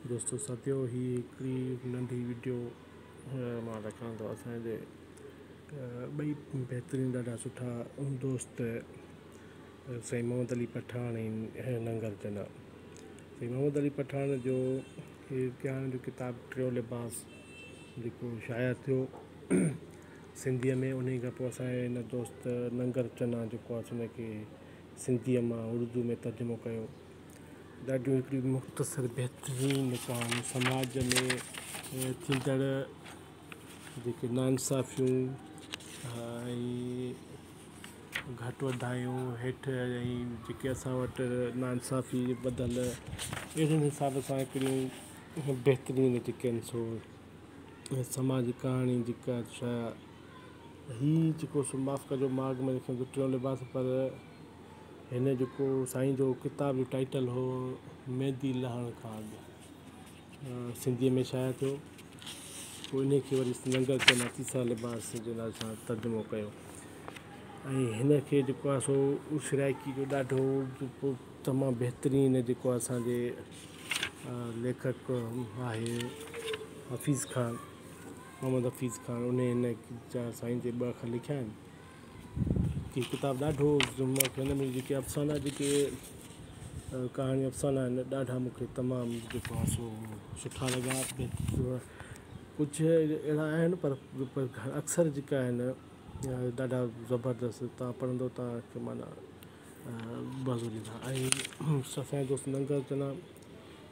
دوستو ساٿيو هي هڪڙي ننڍي وڊيو مان رکان ٿو اسان جي ٻئي بهترين ڏاڍا سٺا دوست سائين محمد علي پٺاڻ ۽ ننگر چنا. سائين محمد علي پٺاڻ جو هي ڪهاڻين جو ڪتاب ٽيون لباس جيڪو شايع ٿيو سنڌيء ۾ انهي کان پوء اسان جي هن دوست ننگر چنا جيڪو آهي سو ان کي سنڌيء مان اردو ۾ ترجمو ڪيو. ڏاڍيون هڪڙيون مختصر بهترين ڪهاڻيون سماج ۾ ٿيندڙ جيڪي ناانصافيون ۽ گهٽ وڌايون هيٺ ۽ جيڪي اسان وٽ ناانصافي ٻڌل اهڙن حساب سان هڪڙيون بهترين جيڪي آهن سو سماجي ڪهاڻي جيڪا ڇا هي جيڪو سو معاف ڪجو ماڳ ۾ لکيو ٽيون لباس پر هن جيڪو سائين جو ڪتاب جو ٽائيٽل هو ميندي لهڻ کان اڳ سنڌيء ۾ شايع ٿيو پوء انهي کي وري ننگر چنا تيسرا لباس جي نالي سان ترجمو ڪيو ۽ هن کي جيڪو آهي سو سرائيڪي جو ڏاڍو تمام بهترين جيڪو آهي اسانجي ليکڪ آهي حفيظ خان محمد حفيظ خان انهي هن جا سائين جي ٻه اکر لکيا آهن. هي ڪتاب ڏاڍو هن ۾ جيڪي افسانا جيڪي ڪهاڻي افسانا آهن ڏاڍا مون کي تمام جيڪو آهي سو سٺا لڳا. ڪجهه اهڙا آهن پر اڪثر جيڪا آهن ڏاڍا زبردست توهان پڙهندو توهان کي معنيٰ مزو ڏيندا. ۽ اسان جو دوست ننگر چنا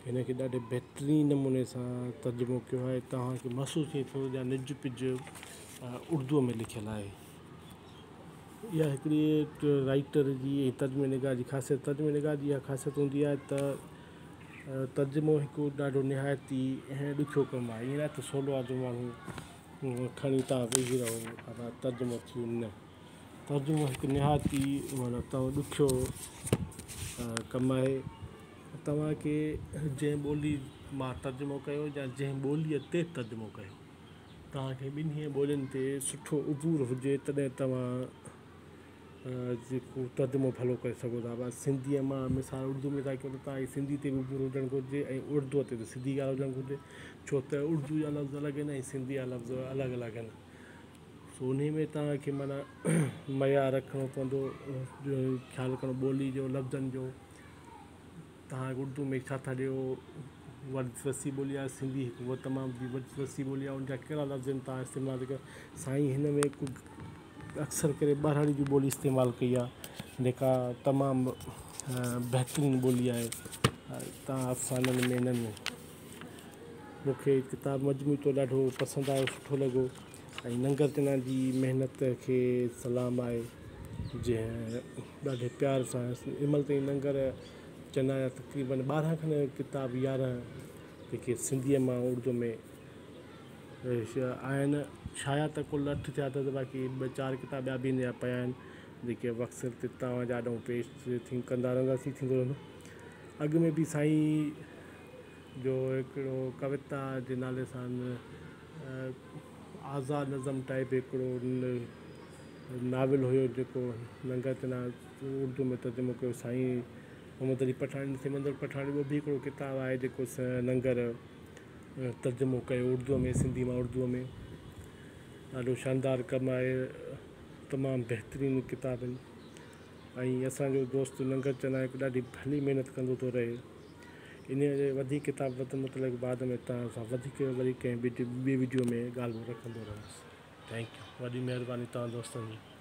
هن کي ڏاڍي بهترين نموني سان ترجمو ڪيو آهي. توهان کي محسوس ٿئي ٿو يا نج پج اردوء ۾ لکيل آهي. اها هڪڙي رائيٽر جي ۽ ترجمي نگار جي خاصيت، ترجمي نگار جي اها خاصيت هوندي آهي ته ترجمو هڪ ڏاڍو نهايت ئي ڏکيو ڪم آهي. ائين نه ته سولو آهي جو ماڻهو کڻي تان ويهي رهو ۽ ترجمو ٿي وڃي نه، ترجمو هڪ نهايت ئي معنيٰ ڏکيو ڪم آهي. توهان کي جنهن ٻولي مان ترجمو ڪيو يا جنهن ٻوليء تي ترجمو ڪيو توهان کي ٻنهي ٻولين تي سٺو عبور هجي تڏهن توهان جيڪو ترجمو ڀلو ڪري سگهو ٿا. بس سنڌيء مان مثال اردو ۾ ٿا ڪيو ته توهان کي سنڌي تي به عبور هجڻ گهرجي ۽ اردوء تي به سڌي ڳالهه هجڻ گهرجي ڇو ته اردو جا لفظ الڳ آهن ۽ سنڌي جا لفظ الڳ الڳ آهن. سو انهي ۾ توهان کي معنيٰ معيار رکڻو پوندو، خيال رکڻو ٻولي جو لفظن جو. توهان اردو ۾ ڇا ٿا ڏيو، وسيع ٻولي آهي، سنڌي هڪ تمام وسيع ٻولي آهي، ان جا ڪهڙا لفظ آهن توهان استعمال ڪيو. سائين هن ۾ اڪثر ڪري ٻهراڙي جي ٻولي استعمال ڪئي آهي جيڪا تمام بهترين ٻولي آهي. توهان افسانن ۾ هنن مون کي ڪتاب مجموعي طور ڏاڍو پسند آيو سٺو لڳو ۽ ننگر چنا جي محنت کي سلام آهي جنهن ڏاڍي پيار سان هن مهل تائين ننگر چنا جا تقريبن 12 کن ڪتاب 11 جيڪي سنڌيء مان اردو ۾ آهن شايع ته ڪل 8 ٿيا اٿس باقي ٻه چار ڪتاب ٻيا به هن جا پيا آهن جيڪي وقت سر تي توهان جا آڏو پيش ٿي ڪندا رهنداسين ٿيندو رهندو. اڳ ۾ به سائين جو هڪڙو ڪويتا جي نالي سان آزاد نظم ٽائيپ هڪڙو ناول هيو جيڪو ننگر چنا اردو ۾ ترجمو ڪيو سائين محمد علي پٺاڻ سمندر پٺاڻ اهو به هڪڙو ڪتاب آهي جيڪو ننگر ترجمو ڪيو اردوء ۾ سنڌي مان اردوء ۾ ڏاڍو شاندار ڪم آهي تمام بهترين ڪتاب آهن ۽ اسان جو دوست ننگر چنا هڪ ڏاڍي ڀلي محنت ڪندو ٿو رهي. انهيء جي وڌيڪ ڪتاب متعلق بعد ۾ توهان سان وڌيڪ وري ڪنهن ٻي وڊيو ۾ ڳالهه ٻولهه رکندو رهندس. Thank you وڏي مهرباني توهان دوستن جي.